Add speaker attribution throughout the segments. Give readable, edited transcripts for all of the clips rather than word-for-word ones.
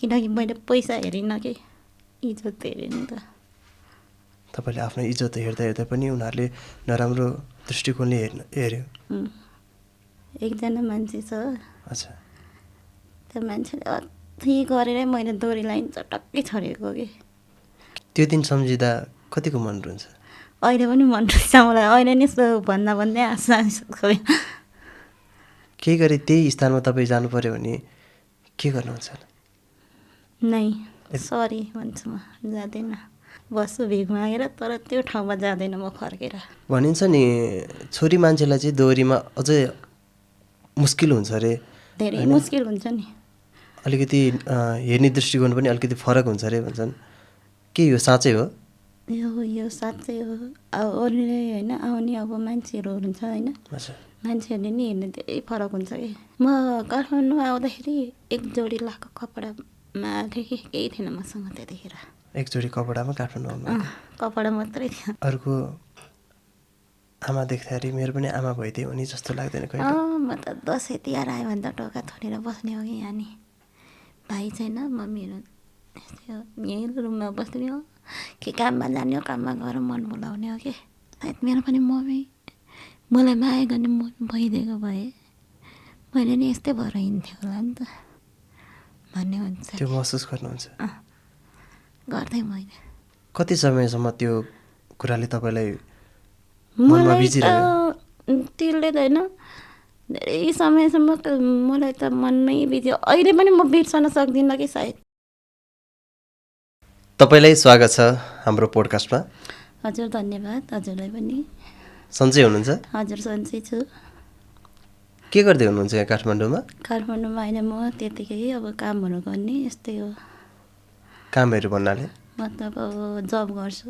Speaker 1: किनकि मैले पैसा हेरिनँ कि इज्जत हेरेँ नि त।
Speaker 2: तपाईँले आफ्नो इज्जत हेर्दा हेर्दा पनि उनीहरूले नराम्रो दृष्टिकोणले हेऱ्यो।
Speaker 1: एकजना मान्छे छ,
Speaker 2: अच्छा,
Speaker 1: त्यो मान्छेले अति गरेरै मैले दोहोरी लाइन चटक्कै छोडेको कि।
Speaker 2: त्यो दिन सम्झिँदा कतिको मन रुन्छ?
Speaker 1: अहिले पनि मन रुन्छ मलाई। अहिले नि यस्तो भन्दा भन्दै आँसु आइसक्यो।
Speaker 2: केही गरी त्यही स्थानमा तपाईँ जानु पऱ्यो भने के गर्नुहुन्छ?
Speaker 1: नै सरी भन्छु, म जाँदैन। बस्छु भिख मागेर, तर त्यो ठाउँमा जाँदैन म फर्केर।
Speaker 2: भनिन्छ नि छोरी मान्छेलाई चाहिँ दोहोरीमा अझै मुस्किल हुन्छ अरे।
Speaker 1: धेरै मुस्किल हुन्छ नि।
Speaker 2: अलिकति हेर्ने दृष्टिकोण पनि अलिकति फरक हुन्छ अरे भन्छन्। के यो साँच्चै हो?
Speaker 1: यो साँच्चै हो। अब अरूले होइन आउने अब मान्छेहरू हुन्छ होइन, मान्छेहरूले नि हेर्ने धेरै फरक हुन्छ कि। म काठमाडौँ आउँदाखेरि एक जोडी लाएको कपडामा आएको थिएँ कि, केही थिएन मसँग त्यतिखेर।
Speaker 2: एक जोडी कपडामा काठमाडौँ आउनु?
Speaker 1: कपडा मात्रै थियो।
Speaker 2: अर्को आमा देख्दाखेरि मेरो पनि आमा भइदियो भने जस्तो लाग्दैन कहिले?
Speaker 1: म त दसैँ तिहार आयो भने त ढोका छोडेर बस्ने हो कि यहाँ नि। भाइ छैन, मम्मीहरू यहीँ रुममा बस्ने हो कि काममा जाने हो, काममा गएर मन बोलाउने हो कि। सायद मेरो पनि मम्मी मलाई माया गर्ने मन भइदिएको भए मैले नि यस्तै भएर हिँड्थेँ होला नि त भन्ने हुन्छ।
Speaker 2: त्यो महसुस गर्नुहुन्छ?
Speaker 1: गर्दै मैले।
Speaker 2: कति समयसम्म त्यो कुराले तपाईँलाई मनमा बिजिरह्यो?
Speaker 1: त्यसले त होइन, धेरै समयसम्म त मलाई त मनमै बित्यो। अहिले पनि म बिर्सन सक्दिनँ कि सायद।
Speaker 2: तपाईँलाई स्वागत छ हाम्रो पोडकास्टमा।
Speaker 1: हजुर धन्यवाद, हजुरलाई पनि।
Speaker 2: सन्चै हुनुहुन्छ?
Speaker 1: हजुर सन्चै छु।
Speaker 2: के गर्दै हुनुहुन्छ यहाँ काठमाडौँमा?
Speaker 1: काठमाडौँमा होइन, म त्यतिकै अब कामहरू गर्ने यस्तै हो।
Speaker 2: कामहरू भन्नाले?
Speaker 1: मतलब अब जब गर्छु।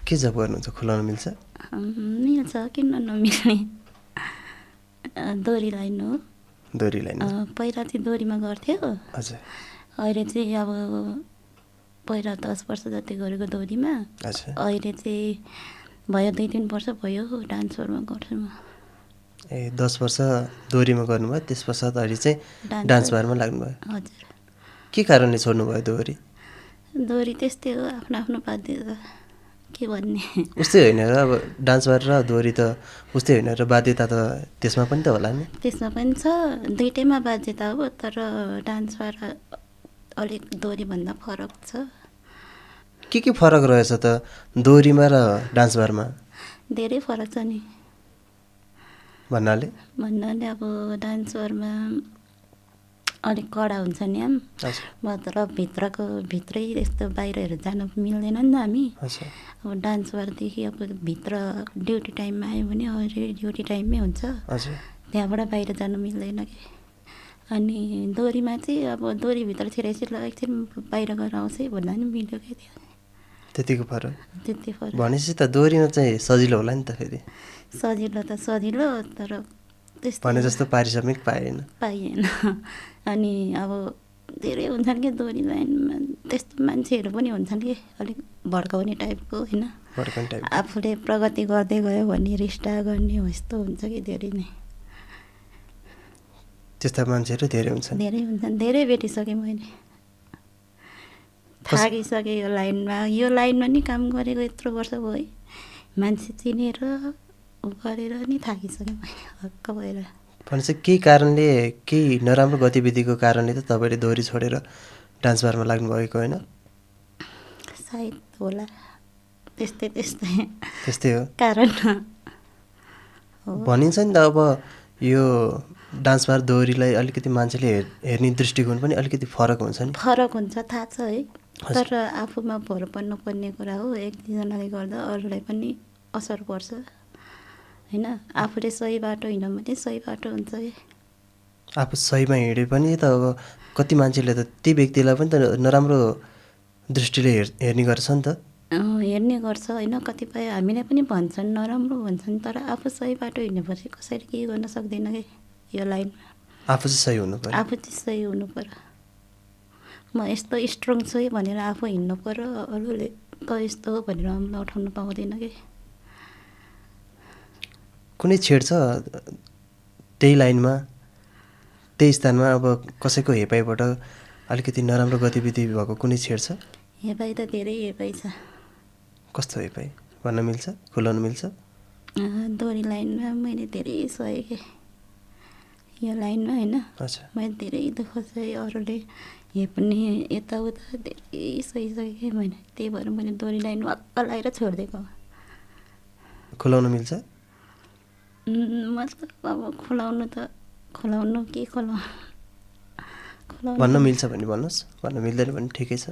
Speaker 2: के जब गर्नुहुन्छ खुलाउन मिल्छ?
Speaker 1: मिल्छ, किन नमिल्ने। दोहोरी लाइन हो।
Speaker 2: दोहोरी लाइन?
Speaker 1: पहिला चाहिँ दोहोरीमा गर्थ्यो।
Speaker 2: हजुर।
Speaker 1: अहिले चाहिँ अब पहिला 10 वर्ष जति गरेको दोहोरीमा, अहिले चाहिँ भयो 2-3 वर्ष भयो डान्सरमा गर्छु म।
Speaker 2: 10 वर्ष दोहोरीमा गर्नुभयो, त्यस पश्चात अहिले चाहिँ डान्स बारमा लाग्नुभयो।
Speaker 1: हजुर।
Speaker 2: के कारणले छोड्नुभयो दोहोरी?
Speaker 1: दोहोरी त्यस्तै हो, आफ्नो आफ्नो बाध्यता, के भन्ने।
Speaker 2: उस्तै होइन र अब डान्स बार र दोहोरी त उस्तै होइन र बाध्यता त त्यसमा पनि त होला नि?
Speaker 1: त्यसमा पनि छ, दुइटैमा बाध्यता हो, तर डान्स बार अलिक दोहोरीभन्दा फरक छ।
Speaker 2: के फरक रहेछ त दोहोरीमा र डान्स बारमा? धेरै
Speaker 1: फरक छ नि।
Speaker 2: भन्नाले
Speaker 1: अब डान्स बारमा अलिक कडा हुन्छ नि, मतलब भित्रै यस्तो बाहिरहरू जानु मिल्दैन नि त हामी। अब डान्स बारदेखि अब भित्र ड्युटी टाइममा आयो भने अलरेडी ड्युटी टाइममै हुन्छ, त्यहाँबाट बाहिर जानु मिल्दैन कि। अनि दोहोरीमा चाहिँ अब दोहोरीभित्र छिराइछि एकछिन बाहिर गएर आउँछ भन्दा नि मिल्यो क्या थियो।
Speaker 2: त्यतिको फरक?
Speaker 1: त्यति फरक।
Speaker 2: भनेपछि त दोहोरीमा चाहिँ सजिलो होला नि त फेरि?
Speaker 1: सजिलो त सजिलो, तर त्यस्तो
Speaker 2: भने जस्तो पारिश्रमिक पाइएन।
Speaker 1: अनि अब धेरै हुन्छन् कि दोहोरी लाइनमा, त्यस्तो मान्छेहरू पनि हुन्छन् कि अलिक भड्काउने टाइपको होइन, आफूले प्रगति गर्दै गयो भने रिस्टा गर्ने हो, यस्तो हुन्छ कि धेरै नै।
Speaker 2: त्यस्ता मान्छेहरू धेरै हुन्छन्?
Speaker 1: धेरै भेटिसकेँ मैले। थाकिसकेँ यो लाइनमा नि काम गरेको यत्रो वर्ष भयो, मान्छे चिनेर गरेर नि थाकिसकेँ मैले हक्क भएर।
Speaker 2: भनेपछि केही कारणले, केही नराम्रो गतिविधिको कारणले त तपाईँले दोहोरी छोडेर डान्स बारमा लाग्नुभएको होइन?
Speaker 1: सायद होला,
Speaker 2: त्यस्तै हो
Speaker 1: कारण।
Speaker 2: भनिन्छ नि त अब यो डान्स बार दोहोरीलाई अलिकति मान्छेले हेर्ने दृष्टिकोण पनि अलिकति फरक हुन्छ नि?
Speaker 1: फरक हुन्छ, थाहा छ है, तर आफूमा भर पर्नुपर्ने कुरा हो। एक दुईजनाले गर्दा अरूलाई पनि असर पर्छ होइन। आफूले सही बाटो हिँड्यो भने सही बाटो हुन्छ कि।
Speaker 2: आफू सहीमा हिँडे पनि त अब कति मान्छेले त त्यही व्यक्तिलाई पनि त नराम्रो दृष्टिले हेर्ने गर्छ नि त?
Speaker 1: हेर्ने गर्छ होइन, कतिपय हामीले पनि भन्छन्, नराम्रो भन्छन्, तर आफू सही बाटो हिँड्नेपछि कसैले केही गर्न सक्दैन कि यो लाइनमा।
Speaker 2: आफू चाहिँ सही हुनु पर्यो?
Speaker 1: आफू चाहिँ सही हुनु पर्यो। म यस्तो स्ट्रङ छु है भनेर आफू हिँड्नु पर्यो, अरूले त यस्तो हो भनेर हामीलाई उठाउनु पाउँदैन कि।
Speaker 2: कुनै छेड छ त्यही लाइनमा, त्यही स्थानमा अब कसैको हेपाइबाट अलिकति नराम्रो गतिविधि भएको कुनै छेड छ?
Speaker 1: हेपाइ त धेरै हेपाइ छ।
Speaker 2: कस्तो हेपाइ भन्न मिल्छ, खुलाउन मिल्छ?
Speaker 1: दोहोरी लाइनमा मैले धेरै सहेँ कि यो लाइनमा होइन,
Speaker 2: अच्छा
Speaker 1: मैले धेरै दुःख सहेँ। अरूले हेप्ने यताउता धेरै सहिसकेँ कि मैले, त्यही भएर मैले दोहोरी लाइन वाक्क लगाएर छोडिदिएको।
Speaker 2: खुलाउन मिल्छ?
Speaker 1: मतलब अब खुलाउनु के खुलाउनु
Speaker 2: भन्न मिल्छ भने भन्नुहोस्, भन्न मिल्दैन भने ठिकै छ।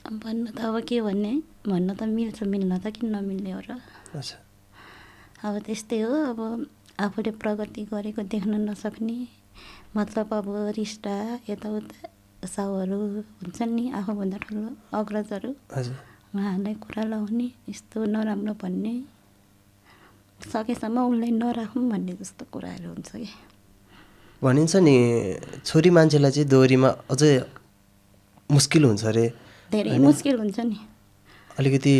Speaker 1: भन्नु त अब के भन्ने, भन्न त मिल्छ, मिल्न त किन नमिल्ने हो र।
Speaker 2: अच्छा
Speaker 1: अब त्यस्तै हो। अब आफूले प्रगति गरेको देख्न नसक्ने, मतलब अब रिस्टा यताउता साउहरू हुन्छन् नि, आफूभन्दा ठुलो अग्रजहरू,
Speaker 2: हजुर
Speaker 1: उहाँहरूलाई कुरा लाउने, यस्तो नराम्रो भन्ने, सकेसम्म उसलाई नराखौँ भन्ने जस्तो कुराहरू हुन्छ कि।
Speaker 2: भनिन्छ नि छोरी मान्छेलाई चाहिँ दोहोरीमा अझै मुस्किल हुन्छ अरे,
Speaker 1: धेरै मुस्किल हुन्छ नि।
Speaker 2: अलिकति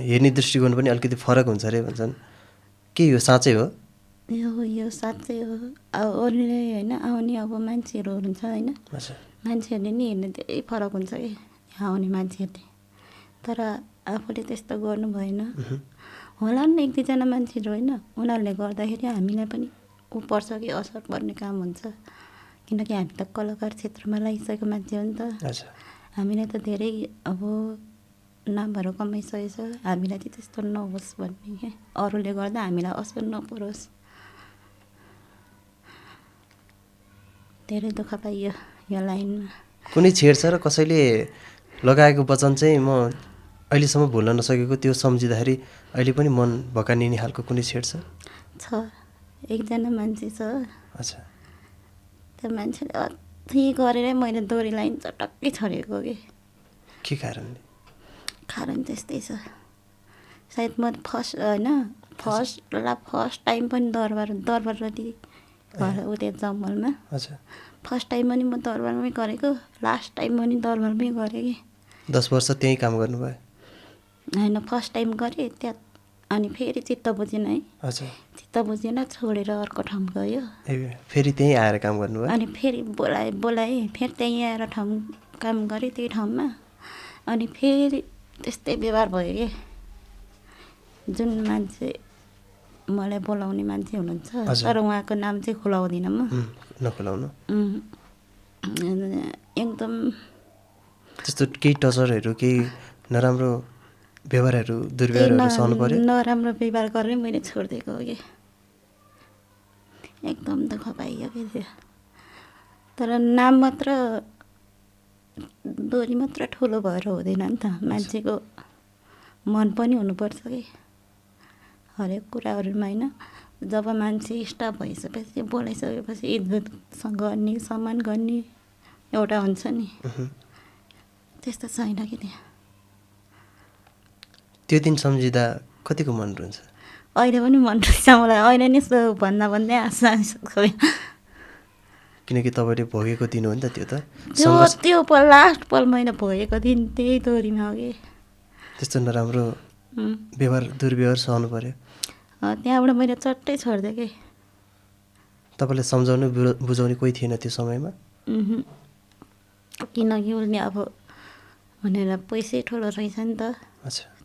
Speaker 2: हेर्ने दृष्टिकोण पनि अलिकति फरक हुन्छ अरे भन्छन्, के यो साँच्चै हो?
Speaker 1: यो साँच्चै हो। अब अरूले होइन, आउने अब मान्छेहरू हुन्छ होइन, मान्छेहरूले नि हेर्ने धेरै फरक हुन्छ कि यहाँ आउने मान्छेहरूले। तर आफूले त्यस्तो गर्नु भएन। होला नि एक दुईजना मान्छेहरू होइन, उनीहरूले गर्दाखेरि हामीलाई पनि ऊ पर्छ कि असर पर्ने काम हुन्छ। किनकि हामी त कलाकार क्षेत्रमा लागिसकेको मान्छे हो नि त। हामीलाई त धेरै अब नामहरू कमाइसकेको छ, हामीलाई चाहिँ त्यस्तो नहोस् भन्ने क्या, अरूले गर्दा हामीलाई असर नपरोस्। धेरै दुःख पाइयो यो लाइनमा।
Speaker 2: कुनै छेड छ र कसैले लगाएको वचन चाहिँ म अहिलेसम्म भुल्न नसकेको, त्यो सम्झिँदाखेरि अहिले पनि मन भकानिने खालको कुनै छेड छ?
Speaker 1: एकजना मान्छे छ।
Speaker 2: अच्छा
Speaker 1: त्यो मान्छेले अति गरेरै मैले दोहोरी लाइन चटक्कै छोडेको कि।
Speaker 2: के कारणले?
Speaker 1: कारण त्यस्तै छ। सायद म फर्स्ट टाइम पनि दरबारवती ऊ त्यो जङ्गलमा फर्स्ट टाइम पनि म दरबारमै गरेको, लास्ट टाइम पनि दरबारमै गरेँ कि।
Speaker 2: 10 वर्ष त्यहीँ काम गर्नुभयो?
Speaker 1: होइन, फर्स्ट टाइम गरेँ त्यहाँ, अनि फेरि चित्त बुझेन है। चित्त बुझेन, छोडेर अर्को ठाउँ गयो।
Speaker 2: फेरि त्यहीँ आएर काम गर्नुभयो? अनि
Speaker 1: फेरि बोलाएँ, फेरि त्यहीँ आएर काम गरेँ त्यही ठाउँमा। अनि फेरि त्यस्तै व्यवहार भयो कि। जुन मान्छे मलाई बोलाउने मान्छे हुनुहुन्छ, तर उहाँको नाम चाहिँ खुलाउँदिनँ म।
Speaker 2: नखुलाउनु।
Speaker 1: एकदम
Speaker 2: त्यस्तो केही टचरहरू, केही नराम्रो व्यवहारहरू, दुर्व्यवहारहरू सहनु पर्यो?
Speaker 1: नराम्रो व्यवहार गरेर मैले छोडिदिएको हो कि। एकदम दुःख पाइयो कि त्यो। तर नाम मात्र, दोहोरी मात्र ठुलो भएर हुँदैन नि त, मान्छेको मन पनि हुनुपर्छ कि हरेक कुराहरूमा होइन। जब मान्छे स्टाफ भइसकेपछि, बोलाइसकेपछि इज्जतसँग गर्ने, सम्मान गर्ने एउटा हुन्छ नि, त्यस्तो छैन कि त्यहाँ।
Speaker 2: त्यो दिन सम्झिँदा कतिको मन रुन्छ?
Speaker 1: अहिले पनि मन रुन्छ मलाई, अहिले नि यस्तो भन्दै हाँस्न आइसक्छ।
Speaker 2: किनकि तपाईँले भोगेको दिन हो नि त त्यो त।
Speaker 1: त्यो पल, लास्ट पल मैले भोगेको दिन त्यही दोहोरीमा हो कि।
Speaker 2: त्यस्तो नराम्रो व्यवहार, दुर्व्यवहार सहनु पर्यो?
Speaker 1: त्यहाँबाट मैले चट्टै छोडिदिएँ कि।
Speaker 2: तपाईँलाई सम्झाउनु बुझाउने कोही थिएन त्यो समयमा?
Speaker 1: किनकि उसले अब भनेर पैसै ठुलो रहेछ नि त।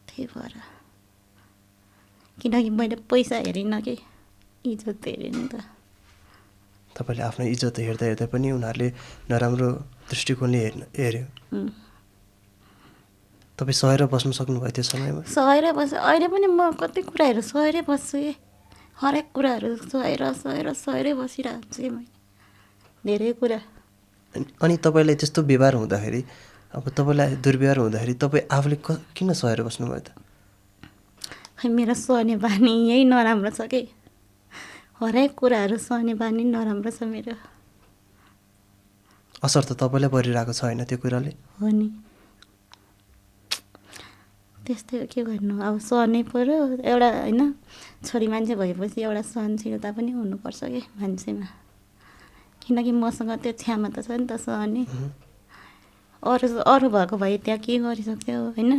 Speaker 1: त्यही भएर, किनकि मैले पैसा हेरिनँ कि इज्जत हेरेँ नि त।
Speaker 2: तपाईँले आफ्नो इज्जत हेर्दा हेर्दा पनि उनीहरूले नराम्रो दृष्टिकोणले हेऱ्यो। तपाईँ सहेर बस्नु सक्नुभयो त्यो समयमा?
Speaker 1: सहेर बस्छु, अहिले पनि म कति कुराहरू सहेरै बस्छु कि। हरेक कुराहरू सहेरै बसिरहेको छु कि मैले, धेरै कुरा।
Speaker 2: अनि तपाईँलाई त्यस्तो व्यवहार हुँदाखेरि, अब तपाईँलाई दुर्व्यवहार हुँदाखेरि तपाईँ आफूले किन सहेर बस्नुभयो त?
Speaker 1: खै मेरो सहने बानी यही नराम्रो छ कि। हरेक कुराहरू सहने बानी नराम्रो छ मेरो।
Speaker 2: असर त तपाईँलाई परिरहेको छ होइन त्यो कुराले?
Speaker 1: हो नि, त्यस्तै हो, के गर्नु। अब सहनै पऱ्यो एउटा होइन, छोरी मान्छे भएपछि एउटा सहनशीलता पनि हुनुपर्छ कि मान्छेमा। किनकि मसँग त्यो क्षमता छ नि त सहने। अरू भएको भए त्यहाँ के गरिसक्थ्यो होइन।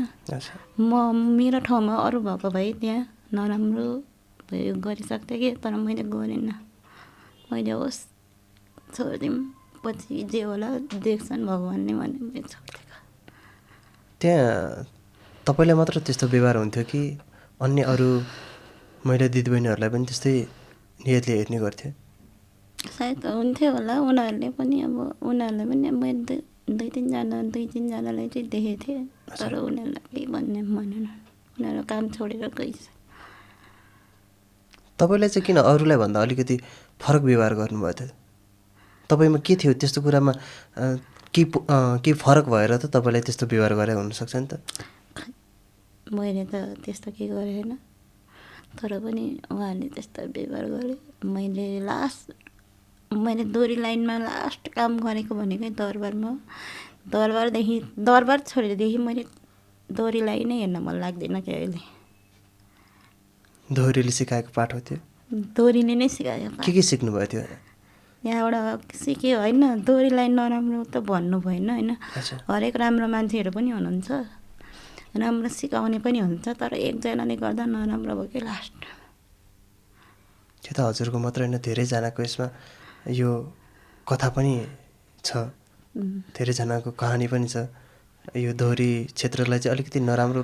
Speaker 1: मेरो ठाउँमा अरू भएको भए त्यहाँ नराम्रो गरिसक्थ्यो कि, तर मैले गरेन। मैले होस् छोडिदिउँ पछि जे होला देख्छन् भगवान्ले भने मैले छोडिदिएको।
Speaker 2: त्यहाँ तपाईँलाई मात्र त्यस्तो व्यवहार हुन्थ्यो कि अन्य अरू महिला दिदीबहिनीहरूलाई पनि त्यस्तै नियतले हेर्ने गर्थ्यो?
Speaker 1: सायद हुन्थ्यो होला, उनीहरूले पनि मैले दुई तिनजनालाई चाहिँ देखेको थिएँ, तर उनीहरूलाई केही भन्ने भनेन। उनीहरू काम छोडेर गइछ।
Speaker 2: तपाईँलाई चाहिँ किन अरूलाई भन्दा अलिकति फरक व्यवहार गर्नुभएको थियो? तपाईँमा के थियो त्यस्तो कुरामा? के फरक भएर त तपाईँलाई त्यस्तो व्यवहार गरे हुनसक्छ नि त?
Speaker 1: मैले त त्यस्तो केही गरेन, तर पनि उहाँले त्यस्तो व्यवहार गरे। मैले दोहोरी लाइनमा लास्ट काम गरेको भनेकै दरबारमा। दरबार छोडेदेखि मैले दोहोरी लाइनै हेर्न मन लाग्दैन कि अहिले।
Speaker 2: दोहोरीले सिकाएको पाठ हो त्यो?
Speaker 1: दोहोरीले नै सिकायो।
Speaker 2: के सिक्नुभयो त्यो?
Speaker 1: यहाँबाट सिक्यो होइन, दोहोरी लाइन नराम्रो त भन्नु भएन होइन। हरेक राम्रो मान्छेहरू पनि हुनुहुन्छ, राम्रो सिकाउने पनि हुन्छ, तर एकजनाले गर्दा नराम्रो भयो कि लास्ट।
Speaker 2: त्यो त हजुरको मात्र होइन, धेरैजनाको यसमा यो कथा पनि छ, धेरैजनाको कहानी पनि छ। यो दोहोरी क्षेत्रलाई चाहिँ अलिकति नराम्रो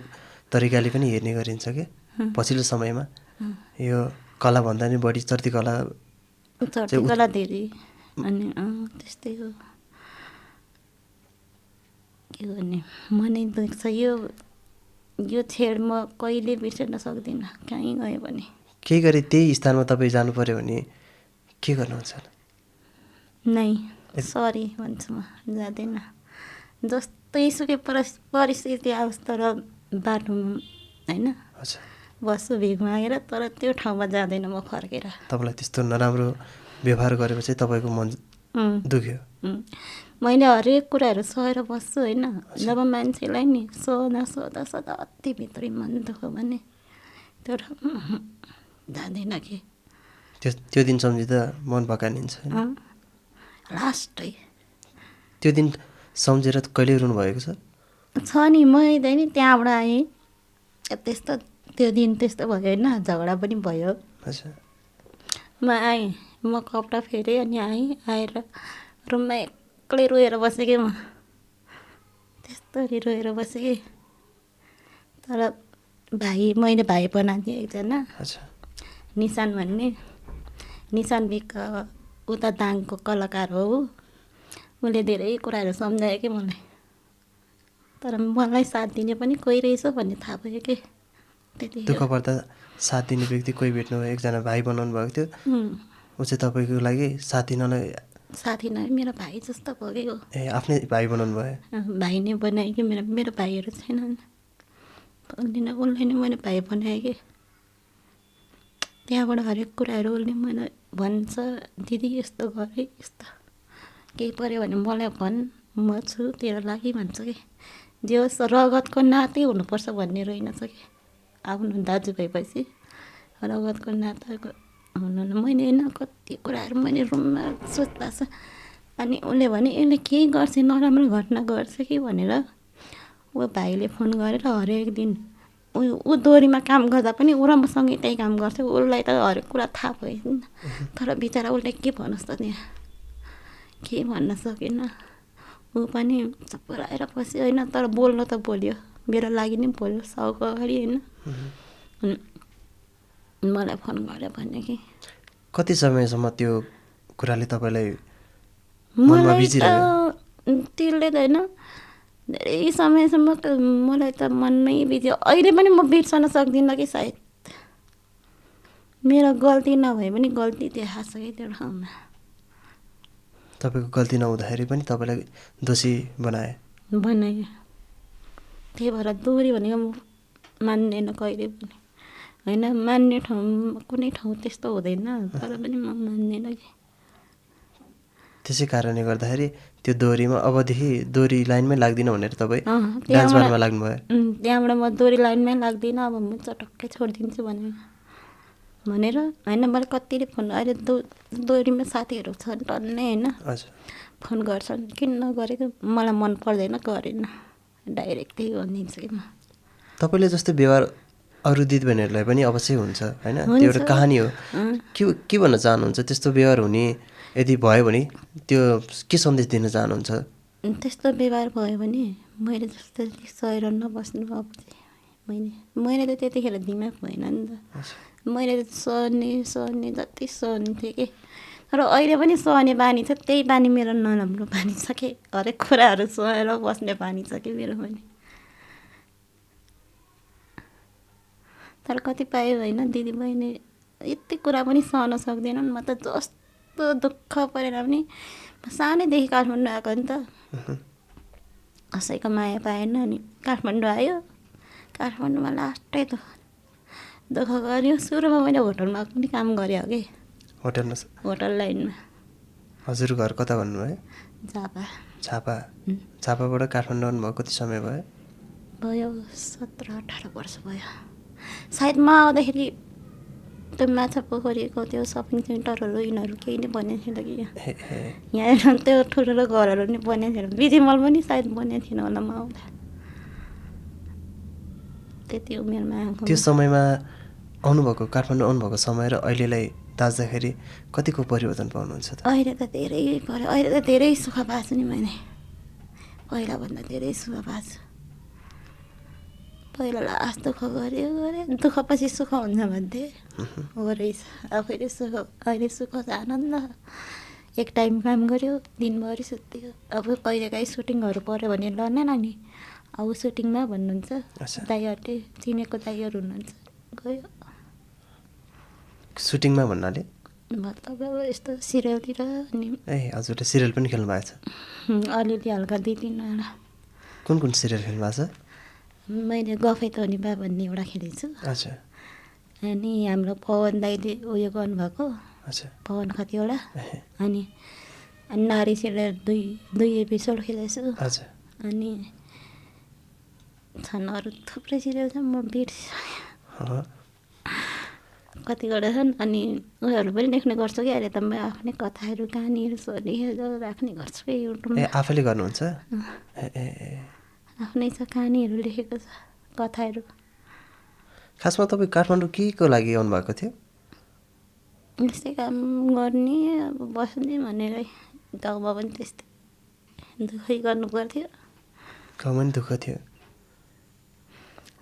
Speaker 2: तरिकाले पनि हेर्ने गरिन्छ कि पछिल्लो समयमा। यो कलाभन्दा नि बढी चर्ती कला
Speaker 1: धेरै। अनि त्यस्तै हो, के गर्ने। मनै दुख्छ यो छेड म कहिले बिर्सन सक्दिनँ, कहीँ गयो भने।
Speaker 2: केही गरी त्यही स्थानमा तपाईँ जानु पर्यो भने के गर्नुहुन्छ?
Speaker 1: नै सरी भन्छु, म जाँदैन। जस्तै सुकै परिस्थिति आओस्, तर बाटोमा होइन बस्छु भिख मागेर, तर त्यो ठाउँमा जाँदैन म फर्केर।
Speaker 2: तपाईँलाई त्यस्तो नराम्रो व्यवहार गरेपछि तपाईँको मन दुख्यो?
Speaker 1: मैले हरेक कुराहरू सहेर बस्छु होइन। जब मान्छेलाई नि सोधा अति भित्री मन दुख्यो भने त्यो जाँदैन कि।
Speaker 2: त्यो दिन सम्झिँदा मन भकानिन्छ
Speaker 1: लास्टै।
Speaker 2: त्यो दिन सम्झेर कहिले रुनु भएको छ?
Speaker 1: नि मैले नि त्यहाँबाट आएँ, त्यो दिन त्यस्तो भयो होइन, झगडा पनि भयो। म आएँ, म कपडा फेरेँ अनि आएर रुममा एक्लै रोएर बसेँ कि म। त्यस्तरी रोएर बसेँ कि। तर मैले भाइ बनाएको थिएँ एकजना, निशान भन्ने। निशान बिक उता दाङको कलाकार हो। उसले धेरै कुराहरू सम्झायो कि मलाई, तर मलाई साथ दिने पनि कोही रहेछ भन्ने थाहा भयो कि।
Speaker 2: दुःख पर्दा साथ दिने व्यक्ति कोही भेट्नु भयो, एकजना भाइ बनाउनु भएको थियो, ऊ चाहिँ तपाईँको लागि साथी
Speaker 1: नै मेरो भाइ जस्तो भयो।
Speaker 2: ए आफ्नै भाइ बनाउनु भयो?
Speaker 1: भाइ नै बनाएँ कि। मेरो भाइहरू छैनन्, उसले नै मैले भाइ बनाएँ कि। त्यहाँबाट हरेक कुराहरू उसले मलाई भन्छ, दिदी यस्तो गरे, यस्तो केही पऱ्यो भने मलाई भन्, म छु तेरो लागि भन्छ कि। जे होस् रगतको नातै हुनुपर्छ भन्ने रहेनछ कि। आफ्नो दाजु भएपछि रगतको नाताको हुनु। मैले होइन कति कुराहरू मैले रुममा सोच्दा छ। अनि उसले भने यसले केही गर्छ, नराम्रो घटना गर्छ कि भनेर ऊ भाइले फोन गरेर हरेक दिन ऊ दोहोरीमा काम गर्दा पनि ऊ र मसँगै त्यही काम गर्थ्यो। उसलाई त हरेक कुरा थाहा भयो नि, तर बिचरा उसले के भन्नुहोस् त, त्यहाँ केही भन्न सकेन। ऊ पनि चुप लगाएर बस्यो होइन, तर बोल्न त बोल्यो, मेरो लागि नै बोल्यो साउको अगाडि होइन। मलाई फोन गरेर भन्यो कि।
Speaker 2: कति समयसम्म त्यो कुराले तपाईँलाई
Speaker 1: मलाई त त्यसले त होइन, धेरै समयसम्म मलाई त मनमै बित्यो। अहिले पनि म बिर्सन सक्दिनँ कि। सायद मेरो गल्ती नभए पनि गल्ती देखाएको छ कि त्यो ठाउँमा।
Speaker 2: तपाईँको गल्ती नहुँदाखेरि पनि तपाईँलाई दोषी बनाए?
Speaker 1: त्यही भएर दोहोरी भनेको म मान्दैन कहिले पनि होइन। मान्ने ठाउँ कुनै ठाउँ त्यस्तो हुँदैन, तर पनि म मान्दैन कि।
Speaker 2: त्यसै कारणले गर्दाखेरि त्यो दोहोरीमा अबदेखि दोहोरी लाइनमै लाग्दिनँ भनेर तपाईँ डान्स बारमा लाग्नुभयो?
Speaker 1: त्यहाँबाट म दोहोरी लाइनमै लाग्दिनँ, अब म चटक्कै छोडिदिन्छु भनेर होइन। मैले कतिले फोन, अहिले दोहोरीमा साथीहरू छन् टन्नै होइन, फोन गर्छन्, किन नगरेको, मलाई मन पर्दैन गरेन, डाइरेक्ट त्यही भनिदिन्छु कि म।
Speaker 2: तपाईँले जस्तो व्यवहार अरू दिदीबहिनीहरूलाई पनि अवश्य हुन्छ होइन, त्यो एउटा कहानी हो। के भन्न चाहनुहुन्छ त्यस्तो व्यवहार हुने यदि भयो भने त्यो के सन्देश दिन चाहनुहुन्छ?
Speaker 1: त्यस्तो व्यवहार भयो भने मैले जस्तो सहेर नबस्नु अब चाहिँ मैले त त्यतिखेर दिमाग भएन नि त। मैले त सहने जति सहन्थेँ कि, तर अहिले पनि सहने बानी छ। त्यही बानी मेरो नराम्रो बानी छ कि, हरेक कुराहरू सहेर बस्ने बानी छ कि मेरो पनि। तर कतिपय होइन दिदीबहिनी यति कुरा पनि सहन सक्दैनन्। म त जस्तो दुःख परेर पनि सानैदेखि काठमाडौँ आएको नि त, कसैको माया पाएन। अनि काठमाडौँ आयो, काठमाडौँमा लास्टै दुःख गऱ्यो। सुरुमा मैले होटलमा पनि काम गरेँ हो कि, होटल लाइनमा।
Speaker 2: हजुर घर कता भन्नुभयो? झापा। झापाबाट काठमाडौँ आउनुभयो कति समय भयो?
Speaker 1: भयो 17-18 वर्ष भयो सायद। म आउँदाखेरि त्यो माछा पोखरीको त्यो सपिङ सेन्टरहरू यिनीहरू केही नै बनेको थिएन कि यहाँ त्यो ठुल्ठुलो घरहरू नि बनेको थिएन। बिजी मल पनि सायद बनेको थिएन होला म आउँदा, त्यति उमेरमा आएको।
Speaker 2: त्यो समयमा आउनुभएको, काठमाडौँ आउनुभएको समय र अहिलेलाई दाज्दाखेरि कतिको परिवर्तन पाउनुहुन्छ त?
Speaker 1: अहिले त धेरै पऱ्यो। अहिले त धेरै सुख पाएको छु नि मैले, पहिलाभन्दा धेरै सुख पाएको छु। पहिला लास्ट दुःख गऱ्यो, दुःखपछि सुख हुन्छ भन्थे, हो रहेछ। आफैले सुख, अहिले सुख छ, आनन्द। एक टाइम काम गऱ्यो, दिनभरि सुत्यो। अब कहिलेकाहीँ सुटिङहरू पऱ्यो भने लड्ने नानी अब सुटिङमा भन्नुहुन्छ, दाइहरूले चिनेको दाइहरू हुनुहुन्छ, गयो।
Speaker 2: सुटिङमा भन्नाले
Speaker 1: मतलब अब यस्तो सिरियलतिर। अनि
Speaker 2: हजुरले सिरियल पनि खेल्नु भएको छ?
Speaker 1: अलिअलि हल्का 2-3वटा।
Speaker 2: कुन सिरियल खेल्नु भएको छ?
Speaker 1: मैले गफै त नि बा भन्ने एउटा खेलेको छु। अनि हाम्रो पवन दाइले उयो गर्नुभएको, पवन कतिवटा। अनि नारी सिरियल 2 एपिसोड खेलेको छु। अनि छन् अरू थुप्रै सिरियल छ, म बिर्सिसकेँ कतिवटा छन्। अनि उयोहरू पनि लेख्ने गर्छु कि अहिले त म आफ्नै कथाहरू कहानीहरू लेखेर राख्ने गर्छु कि युट्युबमा।
Speaker 2: आफैले गर्नुहुन्छ?
Speaker 1: आफ्नै छ, कहानीहरू लेखेको छ, कथाहरू।
Speaker 2: खासमा तपाईँ काठमाडौँ केको लागि आउनुभएको थियो?
Speaker 1: यस्तै काम गर्ने, अब बस्ने भनेर। गाउँमा पनि त्यस्तै दुःखै गर्नु पर्थ्यो।
Speaker 2: गाउँमा पनि दुःख थियो?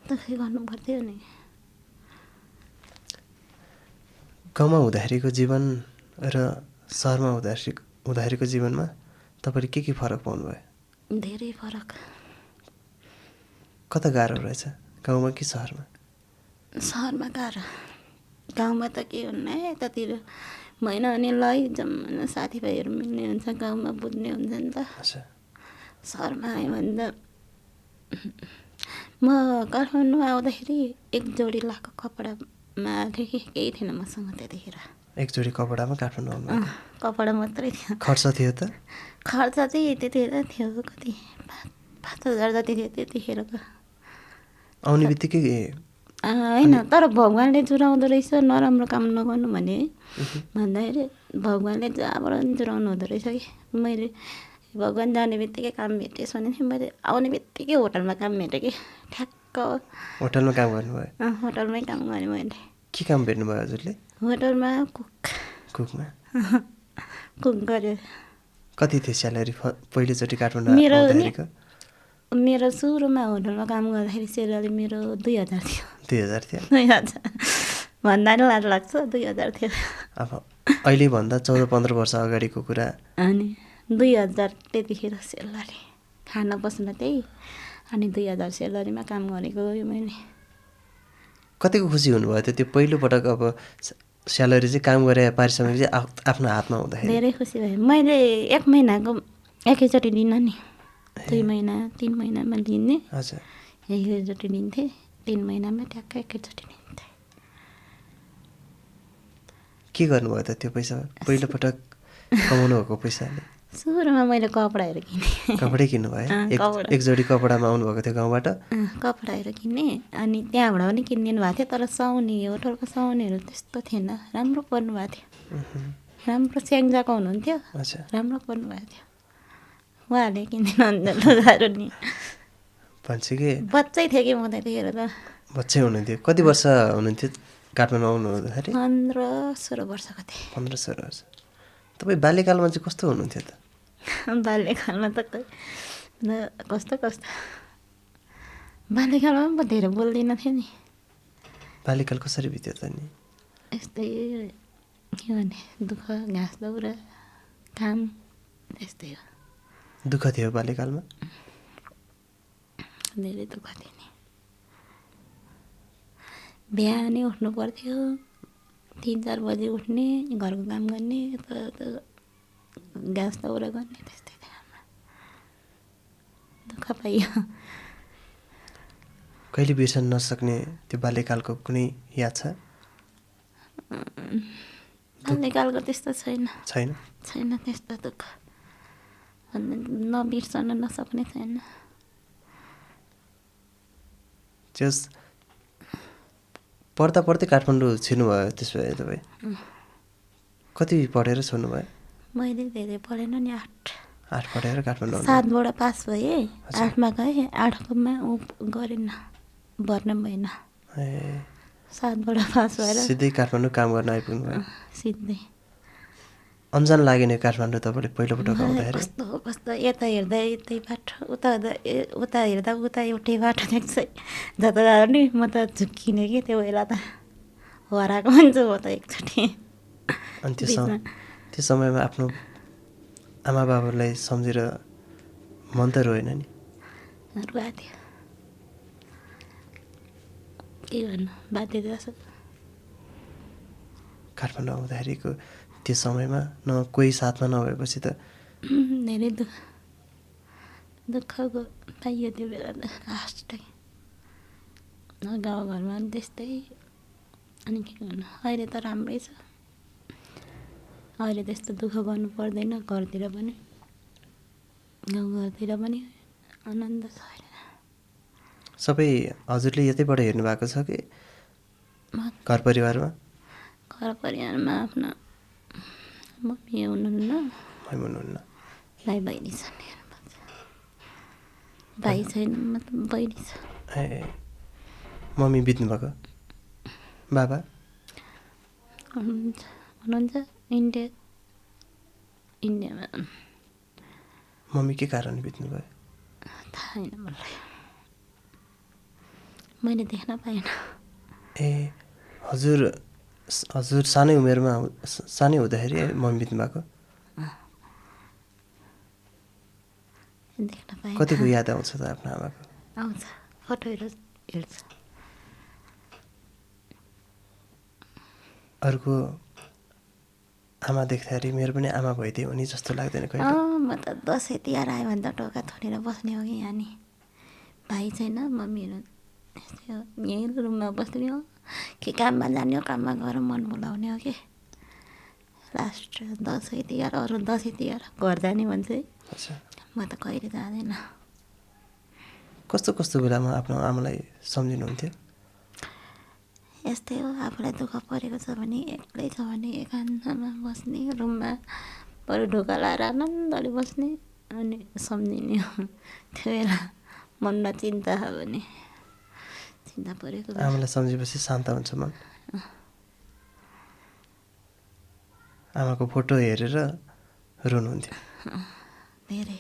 Speaker 1: दुःखै गर्नु पर्थ्यो नि।
Speaker 2: गाउँमा हुँदाखेरिको जीवन र सहरमा हुँदाखेरिको जीवनमा तपाईँले के फरक पाउनुभयो?
Speaker 1: धेरै फरक।
Speaker 2: कता गाह्रो रहेछ, गाउँमा कि सहरमा?
Speaker 1: सहरमा गाह्रो। गाउँमा त के हुन्न, यतातिर महिना अनि जम्मा साथीभाइहरू मिल्ने हुन्छ, गाउँमा बुझ्ने हुन्छ नि त। सहरमा आयो भने त म काठमाडौँ आउँदाखेरि 1 जोडी लाखको कपडामा आएको थिएँ कि, केही थिएन मसँग त्यतिखेर।
Speaker 2: 1 जोडी कपडामा काठमाडौँ आउनु?
Speaker 1: कपडा मात्रै थियो।
Speaker 2: खर्च थियो त?
Speaker 1: खर्च चाहिँ त्यतिखेर थियो कति 5,000 जति थियो त्यतिखेरको।
Speaker 2: आउने बित्तिकै
Speaker 1: होइन, तर भगवान्ले जुराउँदो रहेछ, नराम्रो काम नगर्नु भने भन्दाखेरि भगवान्ले जहाँबाट पनि जुराउनु हुँदो रहेछ कि। मैले भगवान् जाने बित्तिकै काम भेटेँ भनेको मैले आउने बित्तिकै होटलमा काम भेटेँ कि, ठ्याक्क।
Speaker 2: होटलमा काम गर्नुभयो?
Speaker 1: होटलमै काम गरेँ मैले।
Speaker 2: के काम भेट्नुभयो हजुरले?
Speaker 1: होटलमा
Speaker 2: कुकमा
Speaker 1: कुक गरेँ।
Speaker 2: कति थियो स्यालेरी पहिलोचोटि काठमाडौँ आउँदाखेरिको?
Speaker 1: मेरो सुरुमा होटलमा काम गर्दाखेरि स्यालेरी मेरो 2,000 थियो।
Speaker 2: 2,000 थियो?
Speaker 1: 2,000 भन्दा नि लाज लाग्छ, 2,000 थियो।
Speaker 2: अब अहिले भन्दा 14-15 वर्ष अगाडिको कुरा।
Speaker 1: अनि 2,000 त्यतिखेर स्यालेरी, खाना बस्न त्यही। अनि 2,000 स्यालेरीमा काम गरेको यो मैले।
Speaker 2: कतिको खुसी हुनुभयो त्यो पहिलोपटक? अब स्यालेरी चाहिँ काम गरे पारिश्रमिक चाहिँ आफ्नो हातमा हुँदाखेरि
Speaker 1: धेरै खुसी भएँ। मैले 1 महिनाको एकैचोटि लिन नि, 2 महिना 3 महिनामा लिने। एकैचोटि लिन्थेँ, 3 महिनामा ट्याक्क एकैचोटि लिन्थेँ। के
Speaker 2: गर्नुभयो त त्यो पैसा पहिलोपटक कमाउनु भएको पैसाले?
Speaker 1: सुरुमा मैले कपडाहरू किनेँ।
Speaker 2: कपडै किन्नुभयो? 1 जोडी कपडामा आउनुभएको थियो गाउँबाट?
Speaker 1: कपडाहरू किनेँ। अनि त्यहाँबाट पनि किनिदिनु भएको थियो, तर साउने होटलको साउनेहरू त्यस्तो थिएन, राम्रो पर्नु भएको थियो। राम्रो स्याङ्जाको हुनुहुन्थ्यो, राम्रो पर्नु भएको थियो। उहाँहरूले किनिदिनु लुगाहरू नि।
Speaker 2: भन्छु कि
Speaker 1: बच्चै थियो कि म त्यतिखेर त।
Speaker 2: बच्चै हुनुहुन्थ्यो? कति वर्ष हुनुहुन्थ्यो काठमाडौँ आउनु हुँदाखेरि?
Speaker 1: 15-16 वर्षको थिएँ।
Speaker 2: 15-16 वर्ष। तपाईँ बाल्यकालमा चाहिँ कस्तो हुनुहुन्थ्यो त?
Speaker 1: बाल्यकालमा त कस्तो बाल्यकालमा म धेरै बोल्दिनँ थिएँ नि।
Speaker 2: बाल्यकाल कसरी बित्यो त नि?
Speaker 1: यस्तै के भने दुःख, घाँस दाउरा, काम त्यस्तै हो।
Speaker 2: दुःख थियो बाल्यकालमा?
Speaker 1: धेरै दुःख थियो नि। बिहानै उठ्नु पर्थ्यो, 3-4 बजी उठ्ने, घरको काम गर्ने, घाँस दाउरा गर्ने, त्यस्तै थियो हाम्रो। दुःख पाइयो।
Speaker 2: कहिले बिर्सन नसक्ने त्यो बाल्यकालको कुनै याद छ?
Speaker 1: बाल्यकालको त्यस्तो छैन।
Speaker 2: छैन
Speaker 1: त्यस्तो दुःख नबिर्सन नसक्ने छैन।
Speaker 2: त्यस पढ्दा पढ्दै काठमाडौँ छिर्नुभयो त्यसो भए तपाईँ? कति पढेर छोड्नुभयो?
Speaker 1: मैले धेरै पढेन नि,
Speaker 2: 8 पढेर काठमाडौँ?
Speaker 1: 7बाट पास भएँ, 8मा गएँ, 8मा गरेन, भर्ना भएन। 7बाट पास भएर
Speaker 2: सिधै काठमाडौँ काम गर्न आइपुग्नु भयो?
Speaker 1: सिधै।
Speaker 2: अन्जान लागेन काठमाडौँ तपाईँले पहिलोपटक आउँदाखेरि?
Speaker 1: कस्तो यता हेर्दा यतै बाटो, उता हेर्दा उता एउटै बाटो देख्छ। जता जाँदा नि म त झुक्किने कि त्यो बेला त हराएको मान्छु म त एकचोटि।
Speaker 2: अनि त्यो समयमा आफ्नो आमा बाबालाई सम्झेर मन त रोएन नि?
Speaker 1: रुवा थियो, के गर्नु, बाध्यता छ।
Speaker 2: काठमाडौँ आउँदाखेरिको त्यो समयमा कोही साथमा नभएपछि त
Speaker 1: धेरै दुःखको पाइयो त्यो बेला त लास्टै। गाउँघरमा पनि त्यस्तै। अनि के गर्नु, अहिले त राम्रै छ। अहिले त्यस्तो दुःख गर्नु पर्दैन, घरतिर पनि, गाउँघरतिर पनि आनन्द छ अहिले।
Speaker 2: सबै हजुरले यतैबाट हेर्नु भएको छ कि घर परिवारमा?
Speaker 1: घर परिवारमा आफ्नो मम्मी हुनुहुन्न, भाइ बहिनी छन्, हेर्नुपर्छ। भाइ छैन, मतलब बहिनी छ।
Speaker 2: मम्मी बित्नुभएको? बाबा
Speaker 1: हुनुहुन्छ इन्डियामा।
Speaker 2: मम्मी के कारण बित्नुभयो?
Speaker 1: थाहा छैन मलाई, मैले देख्न पाएन।
Speaker 2: हजुर सानै उमेरमा सानै हुँदाखेरि मम्मी बित्नुभएको?
Speaker 1: देख्न पाएन।
Speaker 2: कतिको याद आउँछ त आफ्नो आमाको?
Speaker 1: आउँछ, फोटोहरू हेर्छ।
Speaker 2: अर्को आमा देख्दाखेरि मेरो पनि आमा भइदियो भने जस्तो लाग्दैन कहिले?
Speaker 1: म त दसैँ तिहार आयो भने त ढोका थोरेर बस्ने हो कि यहाँ नि। भाइ छैन, मम्मीहरू यस्तै हो, यहीँ रुममा बस्ने हो कि काममा जाने हो, काममा गएर मन बोलाउने हो कि। लास्ट दसैँ तिहार, अरू दसैँ तिहार घर जाने भन्छ है। म त कहिले जाँदैन।
Speaker 2: कस्तो बेलामा आफ्नो आमालाई सम्झिनुहुन्थ्यो?
Speaker 1: यस्तै हो, आफूलाई दुःख परेको छ भने, एक्लै छ भने एकान्तमा बस्ने, रुममा बरु ढोका लाएर आनन्दले बस्ने, अनि सम्झिने हो। त्यो बेला मनमा चिन्ता छ भने, चिन्ता परेको
Speaker 2: आमालाई सम्झेपछि शान्त हुन्छ मन? आमाको फोटो हेरेर रुनुहुन्थ्यो?
Speaker 1: धेरै।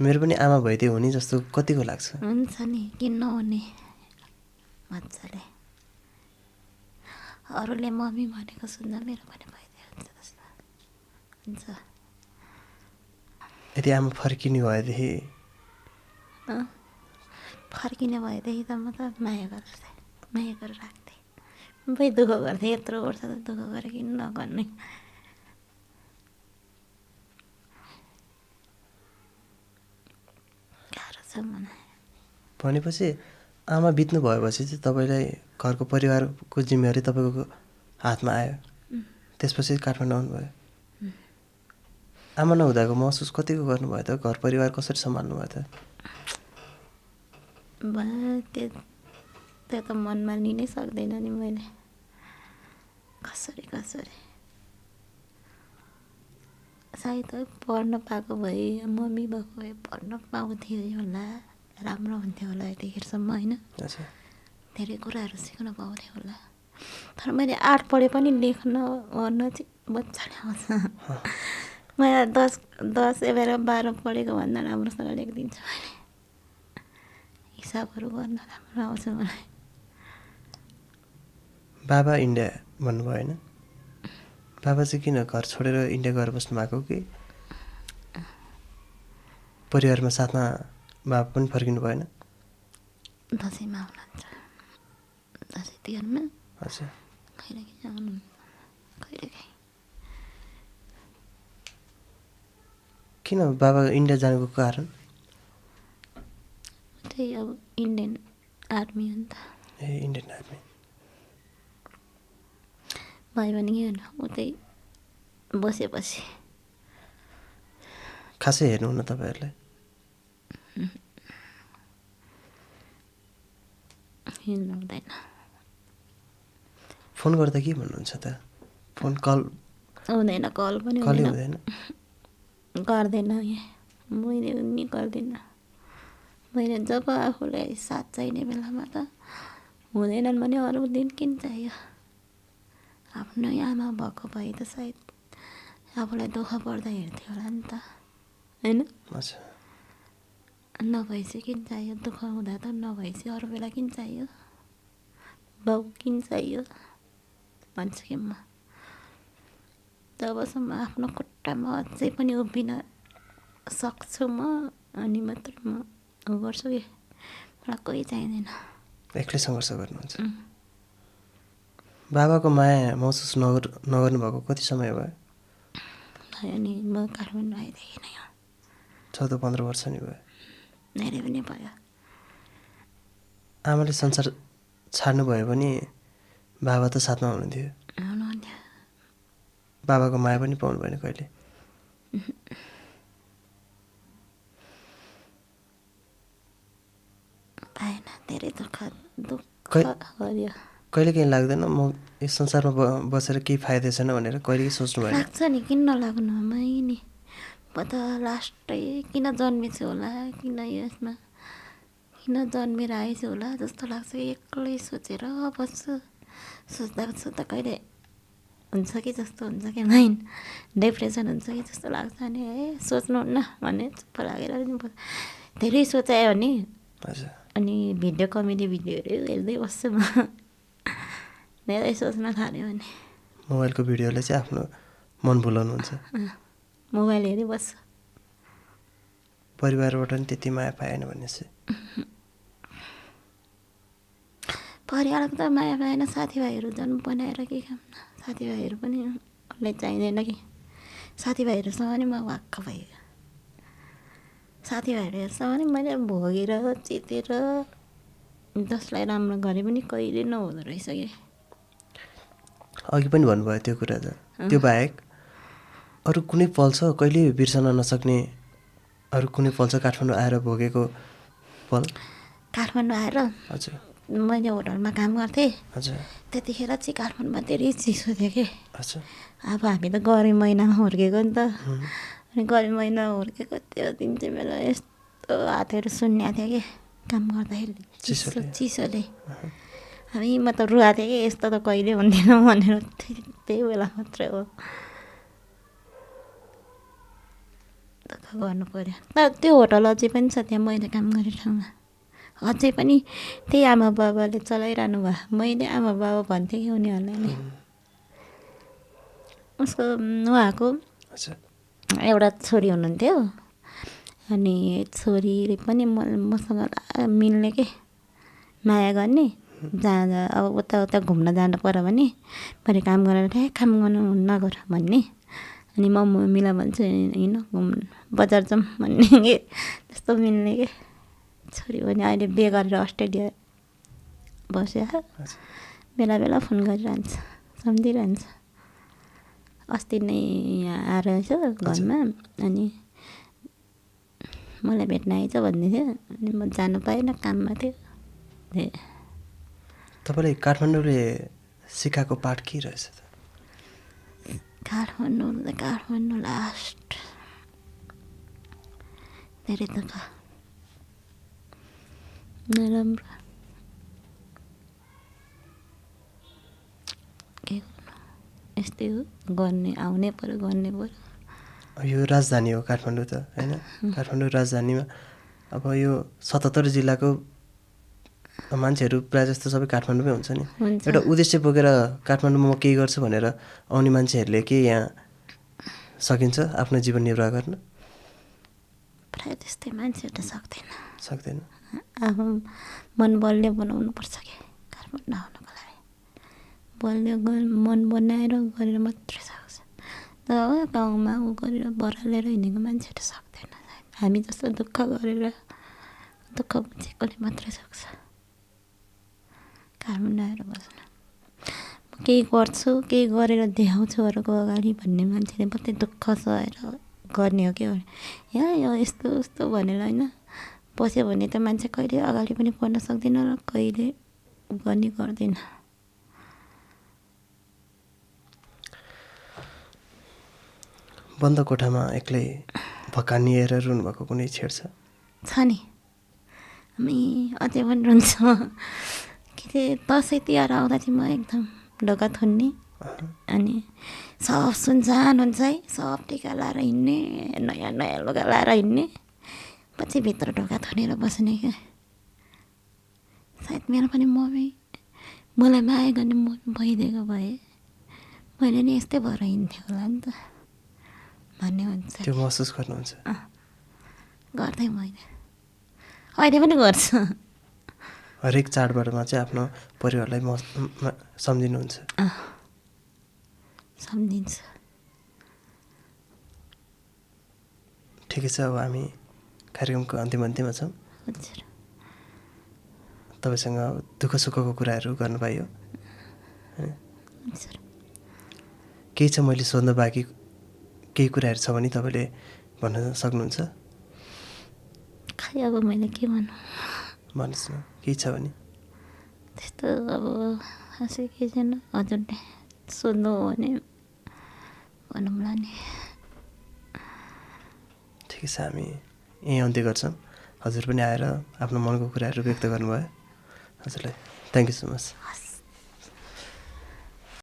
Speaker 2: मेरो पनि आमा भइदियो हुने जस्तो कतिको लाग्छ?
Speaker 1: हुन्छ नि, किन नहुने, मजाले। अरूले मम्मी भनेको सुन्दा मेरो पनि भइदियो हुन्छ जस्तो हुन्छ।
Speaker 2: यदि आमा फर्किने भएदेखि?
Speaker 1: फर्किने भएदेखि त म त माया गरेर राख्थेँ। म पनि दुःख गर्थेँ, यत्रो वर्ष त दुःख गरेँ, किन नगर्ने। गाह्रो छ मलाई।
Speaker 2: भनेपछि आमा बित्नु भएपछि चाहिँ तपाईँलाई घरको परिवारको जिम्मेवारी तपाईँको हातमा आयो, त्यसपछि काठमाडौँ आउनुभयो? आमा नहुँदाको महसुस कतिको गर्नुभयो त? घर परिवार कसरी सम्हाल्नु भयो त?
Speaker 1: त्यो त मनमा लिनै सक्दैन नि मैले, कसरी सायद पढ्न पाएको भए, मम्मी भएको भए पढ्न पाउँथ्यो होला, राम्रो हुन्थ्यो होला यतिखेरसम्म, होइन? धेरै कुराहरू सिक्न पाउँथ्यो होला। तर मैले 8 पढे पनि लेख्न ओर्न चाहिँ मजाले आउँछ मैले 10 11 12 पढेको भन्दा राम्रोसँग लेखिदिन्छु मैले हिसाबहरू गर्न राम्रो आउँछ मलाई
Speaker 2: बाबा इन्डिया भन्नुभयो होइन बाबा चाहिँ किन घर छोडेर इन्डिया गएर बस्नु भएको कि परिवारमा साथमा बाबा पनि फर्किनु भएन
Speaker 1: दसैँमा आउनुहुन्छ दसैँ तिहारमा
Speaker 2: हजुर
Speaker 1: कहिलेकाहीँ आउनु कहिलेकाहीँ
Speaker 2: किन बाबा इन्डिया जानुको कारण
Speaker 1: त्यही अब इन्डियन आर्मी हो नि त
Speaker 2: ए इन्डियन आर्मी
Speaker 1: भयो भने के गर्नु उतै बसेपछि
Speaker 2: खासै हेर्नुहुन्न तपाईँहरूलाई
Speaker 1: हिँड्नु हुँदैन
Speaker 2: फोन गर्दा के भन्नुहुन्छ त फोन कल
Speaker 1: हुँदैन कल पनि
Speaker 2: कलै
Speaker 1: हुँदैन
Speaker 2: हुँदैन
Speaker 1: गर्दैन यहाँ मैले पनि गर्दिनँ मैले जब आफूलाई साथ चाहिने बेलामा त हुँदैनन् भने अरू दिन किन चाहियो आफ्नो आमा भएको भए त सायद आफूलाई दुःख पर्दा हेर्थ्यो होला नि त होइन
Speaker 2: हजुर
Speaker 1: नभएपछि किन चाहियो दुःख हुँदा त नभएपछि अरू बेला किन चाहियो बाउ किन चाहियो भन्छु कि म जबसम्म आफ्नो खुट्टामा अझै पनि उभिन सक्छु म अनि मात्र म गर्छु कि मलाई कोही चाहिँदैन
Speaker 2: एक्लै सङ्घर्ष गर्नुहुन्छ बाबाको माया महसुस नगर्नुभएको कति समय भयो
Speaker 1: भयो नि म काठमाडौँ आएदेखि नै
Speaker 2: 14-15 वर्ष नि भयो
Speaker 1: धेरै पनि भयो
Speaker 2: आमाले संसार छाड्नु भयो भने बाबा त साथमा हुनुहुन्थ्यो
Speaker 1: हुनुहुन्थ्यो
Speaker 2: बाबाको माया पनि पाउनु भएन कहिले
Speaker 1: पाएन धेरै दुःख गर्यो
Speaker 2: कहिले काहीँ लाग्दैन म यस संसारमा बसेर केही फाइदा छैन भनेर कहिले सोच्नु भएन
Speaker 1: लाग्छ नि किन नलाग्नु मै नि म त लास्टै किन जन्मेछु होला किन यसमा किन जन्मेर आएछु होला जस्तो लाग्छ एक्लै सोचेर बस्छु सोच्दा कहिले हुन्छ कि जस्तो हुन्छ कि माइन्ड डिप्रेसन हुन्छ कि जस्तो लाग्छ नि है सोच्नुहुन्न भने चुप्प लागेर धेरै सोचायो भने
Speaker 2: हजुर
Speaker 1: अनि भिडियो कमेडी भिडियोहरू हेर्दै बस्छु म धेरै सोच्न थाल्यो भने
Speaker 2: मोबाइलको भिडियोले चाहिँ आफ्नो मन भुलाउनुहुन्छ
Speaker 1: मोबाइल हेरिबस्छु
Speaker 2: परिवारबाट नि त्यति माया पाएन भनेपछि
Speaker 1: परिवारको त माया पाएन साथीभाइहरू जन्म बनाएर के काम साथीभाइहरू पनि उसलाई चाहिँदैन कि साथीभाइहरूसँग नि म वाक्क भयो साथीभाइहरूसँग नि मैले भोगेर चितेर जसलाई राम्रो गरे पनि कहिले नहुँदो रहेछ कि
Speaker 2: अघि पनि भन्नुभयो त्यो कुरा त त्यो बाहेक अरू कुनै पल छ कहिले बिर्सन नसक्ने अरू कुनै पल छ काठमाडौँ आएर भोगेको पल
Speaker 1: काठमाडौँ आएर
Speaker 2: हजुर
Speaker 1: मैले होटलमा काम गर्थेँ
Speaker 2: हजुर
Speaker 1: त्यतिखेर चाहिँ काठमाडौँमा धेरै चिसो थियो कि
Speaker 2: हजुर
Speaker 1: अब हामी त गर्मी महिनामा हुर्केको नि त अनि गर्मी महिना हुर्केको त्यो दिन चाहिँ मेरो यस्तो हातहरू सुन्निएको थियो कि काम गर्दाखेरि चिसोले हामी म त रुवाएको थिएँ कि यस्तो त कहिले हुन्थेन भनेर त्यही बेला मात्रै हो दुःख गर्नु पऱ्यो तर त्यो होटल अझै पनि छ त्यहाँ मैले काम गरेको ठाउँमा अझै पनि त्यही आमा बाबाले चलाइरहनु भयो मैले आमा बाबा भन्थेँ कि उनीहरूलाई नै उहाँको एउटा छोरी हुनुहुन्थ्यो अनि छोरीले पनि मसँग मिल्ने के माया गर्ने जहाँ अब उता घुम्न जानु पऱ्यो भने मैले काम गरेर काम गर्नु नगर भन्ने अनि म मिला भन्छु होइन घुम्नु बजार जाउँ भन्ने कि त्यस्तो मिल्ने के छोरी भने अहिले बिहे गरेर अस्ट्रेलिया बस्यो बेला बेला फोन गरिरहन्छ सम्झिरहन्छ अस्ति नै यहाँ आएर रहेछ घरमा अनि मलाई भेट्न आएछ भन्दै थियो अनि म जानु पाएन काममा थियो
Speaker 2: तपाईँलाई काठमाडौँले सिकाएको पाठ के रहेछ त
Speaker 1: काठमाडौँ लास्ट धेरै दुःख नराम्रो के गर्नु यस्तै हो, गर्ने आउनै पऱ्यो, गर्ने पऱ्यो।
Speaker 2: यो राजधानी हो काठमाडौँ त होइन? काठमाडौँ राजधानीमा अब यो 77 जिल्लाको मान्छेहरू प्रायः जस्तो सबै काठमाडौँमै हुन्छ नि।
Speaker 1: हुन्छ।
Speaker 2: एउटा उद्देश्य बोकेर काठमाडौँमा म केही गर्छु भनेर आउने मान्छेहरूले के यहाँ सकिन्छ आफ्नो जीवन निर्वाह गर्न?
Speaker 1: प्रायः त्यस्तै मान्छेहरू सक्दैन।
Speaker 2: सक्दैन।
Speaker 1: आफ्नो मन बलियो बनाउनुपर्छ कि काठमाडौँ आउनुको लागि। बलियो मन बनाएर गरेर मात्रै सक्छ। तर गाउँमा ऊ गरेर बरालेर हिँडेको मान्छेहरू सक्दैन। हामी जस्तो दुःख गरेर दुःख बुझेकोले मात्रै सक्छ काठमाडौँ आएर बस्न। केही गर्छु, केही गरेर देखाउँछु अरूको अगाडि भन्ने मान्छेले मात्रै दुःख सहेर गर्ने हो क्या। यहाँ यो यस्तो उस्तो भनेर होइन बस्यो भने त मान्छे कहिले अगाडि पनि बढ्न सक्दैन र कहिले गर्ने गर्दैन।
Speaker 2: बन्द कोठामा एक्लै भकानिएर रुनुभएको कुनै छेड
Speaker 1: छ नि। हामी अझै पनि रुन्छ। के अरे दसैँ तिहार आउँदा चाहिँ म एकदम ढोका थुन्ने, अनि सब सुनसान हुन्छ है, सब टिका लाएर हिँड्ने, नयाँ नयाँ लुगा लाएर हिँड्ने, पछि भित्र ढोका थुनेर बस्ने क्या। सायद मेरो पनि मम्मी मलाई माया गर्ने मम्मी भइदिएको भए मैले नि यस्तै भएर हिँड्थेँ होला नि त भन्ने हुन्छ।
Speaker 2: त्यो महसुस गर्नुहुन्छ?
Speaker 1: गर्दै मैले अहिले पनि गर्छु।
Speaker 2: हरेक चाडबाडमा चाहिँ आफ्नो परिवारलाई सम्झिनुहुन्छ?
Speaker 1: सम्झिन्छ।
Speaker 2: ठिकै छ, अब हामी कार्यक्रमको अन्तिममा छौँ।
Speaker 1: हजुर।
Speaker 2: तपाईँसँग दुःख सुखको कुराहरू गर्नु पाइयो।
Speaker 1: हजुर।
Speaker 2: केही छ मैले सोध्न बाँकी केही कुराहरू छ भने तपाईँले भन्न सक्नुहुन्छ?
Speaker 1: खै अब मैले के भन्नु?
Speaker 2: भन्नुहोस् न, केही छ भने।
Speaker 1: त्यस्तो अब खासै केही छैन। हजुरले सोध्नु हो भने भनौँला नि।
Speaker 2: ठिकै छ, हामी यहीँ अन्त्य गर्छौँ। हजुर पनि आएर आफ्नो मनको कुराहरू व्यक्त गर्नुभयो। हजुरलाई थ्याङ्क यू सो मच।